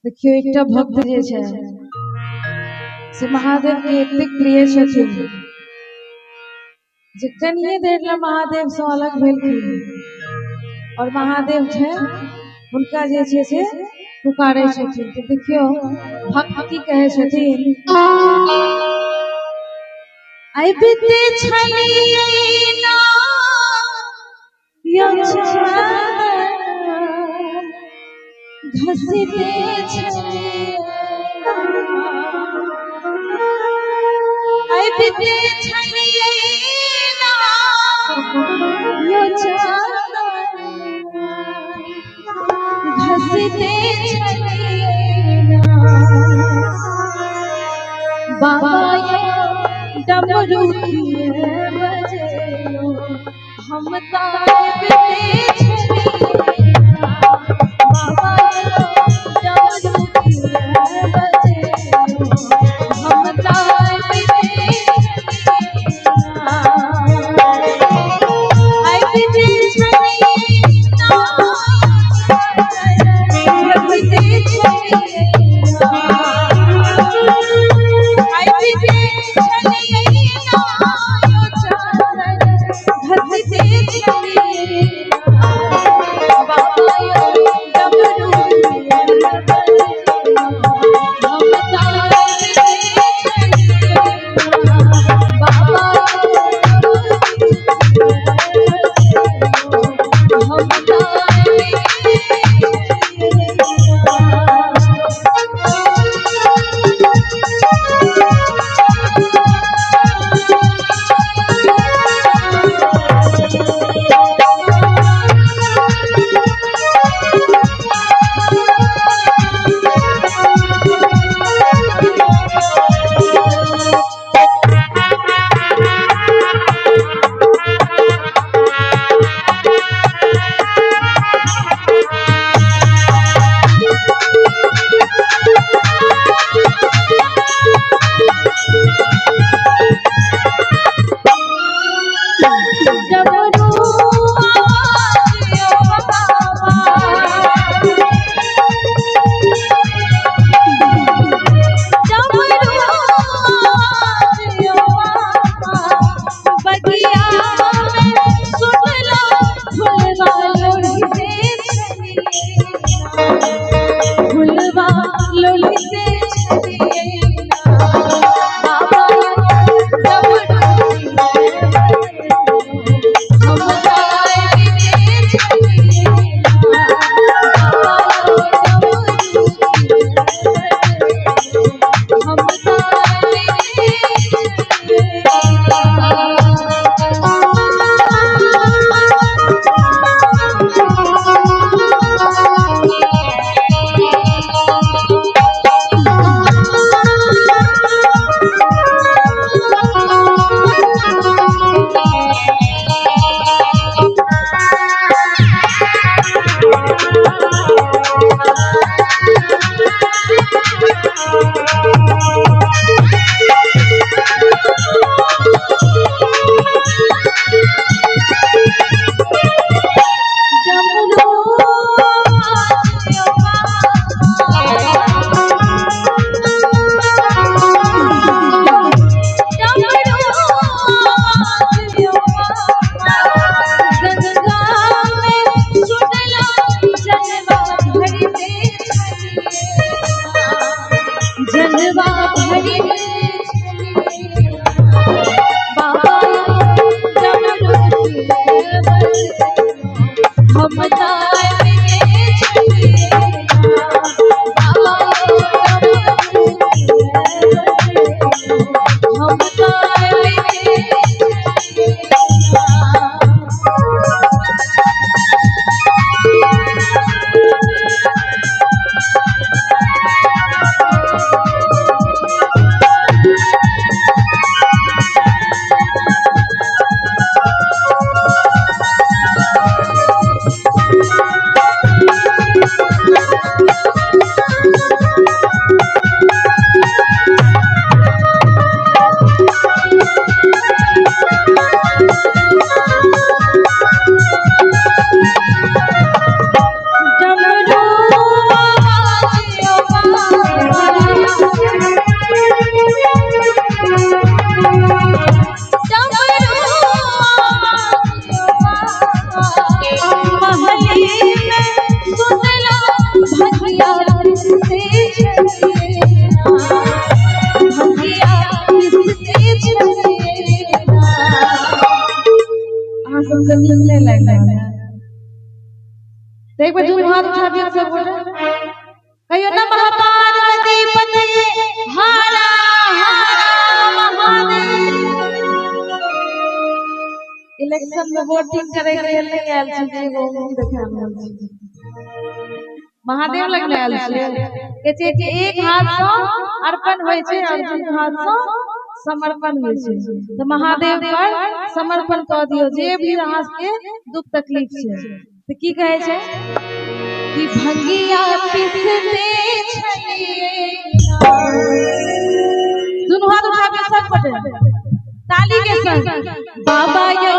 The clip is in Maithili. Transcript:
देखियौ, एकटा भक्त जे छै से महादेव के एतेक प्रिय छथिन जे कनिये देर ला महादेव से अलग भेलखिन और महादेव छै हुनका जे छै से पुकारै छथिन। तऽ देखियौ भक्त की कहै छथिन। अबिते छलियै ना यौ चाँद, घसिते छलियै। अबिते छलियै ना यौ चाँद, घसिते छलियै ना। बाबा यौ डमरू किए बजेलौ, हम तऽ अबिते छलियै ना। बाबा यौ डमरू किए बजेलौ, हम तऽ अबिते छलियै ना। अबिते छलियै ना, घसिते छलियै ना। अबिते छलियै ना यौ चाँद, घसिते छलियै ना। तऽ एक बेर दुनू हाथ उठाबियौ सब गोटे, कहियो नमः पार्वती पते हरा हरा महादेव। इलेक्शन में वोटिंग करे के लेल नहि आयल छी जे एगो मुँह देखा रहल छी, महादेव लग आयल छियै। कहै छै कि एक हाथ सँ अर्पण होइ छै और दुनू हाथ सँ समर्पण होइ छै। तऽ महादेव पर समर्पण कऽ दियौ जे भी अहाँ के दुख तकलीफ छै। तऽ की कहै छै कि भंगिया पिसते छलियै, दुनू हाथ उठा के सब गोटे ताली के संग, बाबा यो